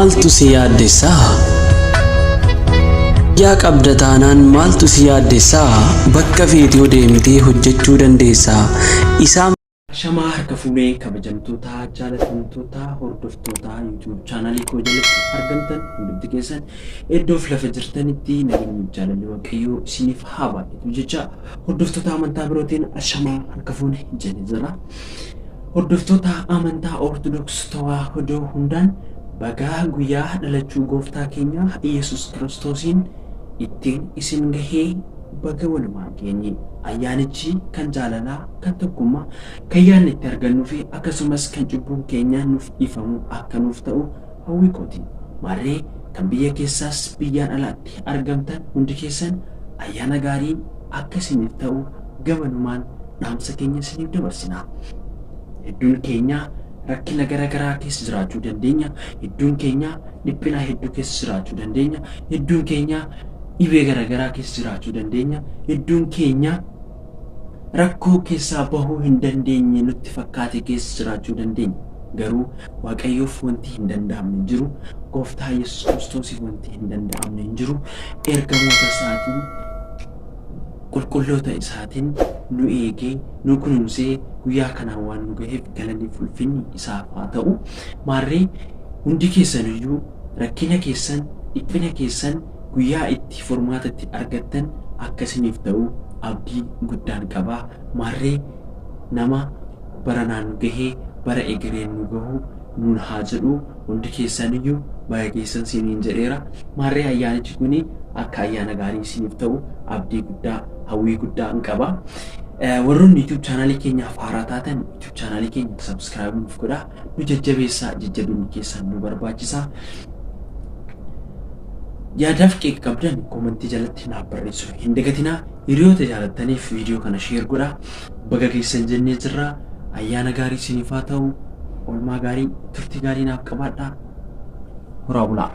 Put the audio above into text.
Maaltu si yaaddessaa? Yaa qabda taanaan maaltu si yaaddessaa? Bakka feete yoo deemtee hojjechuu dandeessaa. Isaan Ashamaa harka fuunee kabajamtoota jaalatamtoota hordoftoota YouTube chaanaalii koo jalatti argamtan hundumti keessan iddoof lafa jirtanitti nageenyi jaalalli Waaqayyoo isiniif haa baay'atu jecha hordoftoota amantaa birootiin ashamaa harka fuune jedhee jira. Hordoftoota amantaa Ortodoks Tawaahidoo hundaan bagaa guyyaa dhalachuu gooftaa keenya Iyyasuus Kiristoosiin ittiin isin gahee baga walumaan geenye. Ayyaanichi kan jaalalaa, kan tokkummaa, kan yaadne itti argannuu fi akkasumas kan cubbuun keenya nuuf dhiifamu akka nuuf ta'u hawwii kooti. Maarree kan biyya keessaas biyyaan alaatti argamtan hundi keessan ayyaana gaarii akka isiniif ta'u gamanumaan dhaamsa keenya isiniif dabarsina. Hedduun keenya rakkina gara garaa keessa jiraachuu dandeenya. Hedduun keenya dhiphina hedduu keessa jiraachuu dandeenya. Hedduun keenya dhibee gara garaa keessa jiraachuu dandeenya. Hedduun keenya rakkoo keessaa bahuu hin dandeenye nutti fakkaate keessa jiraachuu dandeenya. Garuu Waaqayyoof wanti hin danda'amne hin jiru. Gooftaa Yesuus Kiristoosiif wanti hin danda'amne hin jiru. Ergamoota isaatiin qulqulloota isaatiin nu eegee nu kunuunsee guyyaa kanaan waan nu gaheef galanni fi ulfinni isaaf haa ta'u. Maarree hundi keessaniyyuu rakkina keessan dhiphina keessan guyyaa itti furmaata itti argattan akka isiniif ta'u abdii guddaan qaba. Maarree nama baranaan nu gahee bara egereen nu gahu nuun haa jedhu hundi keessaniyyuu baga geessan siiniin jedheera. Maarree ayyaanichi kuni akka ayyaana gaarii isiniif ta'u abdii guddaa hawwii guddaa hin qaba. Warroonni YouTube chaanaalii keenyaaf haaraa taatan YouTube chaanaalii keenya subscribe nuuf godhaa. Nu jajjabeessaa jajjabinni keessan nu barbaachisa. Yaadaaf qeeqa qabdan koomentii jalatti naaf barreessuu hin dagatinaa. Hiriyoota jaalattaniif viidiyoo kana share godhaa. Baga geessan jennee jirra. Ayyaana gaarii isiniif haa ta'u. Oolmaa gaarii turtii gaarii naaf qabaadhaa. Horaa bulaa.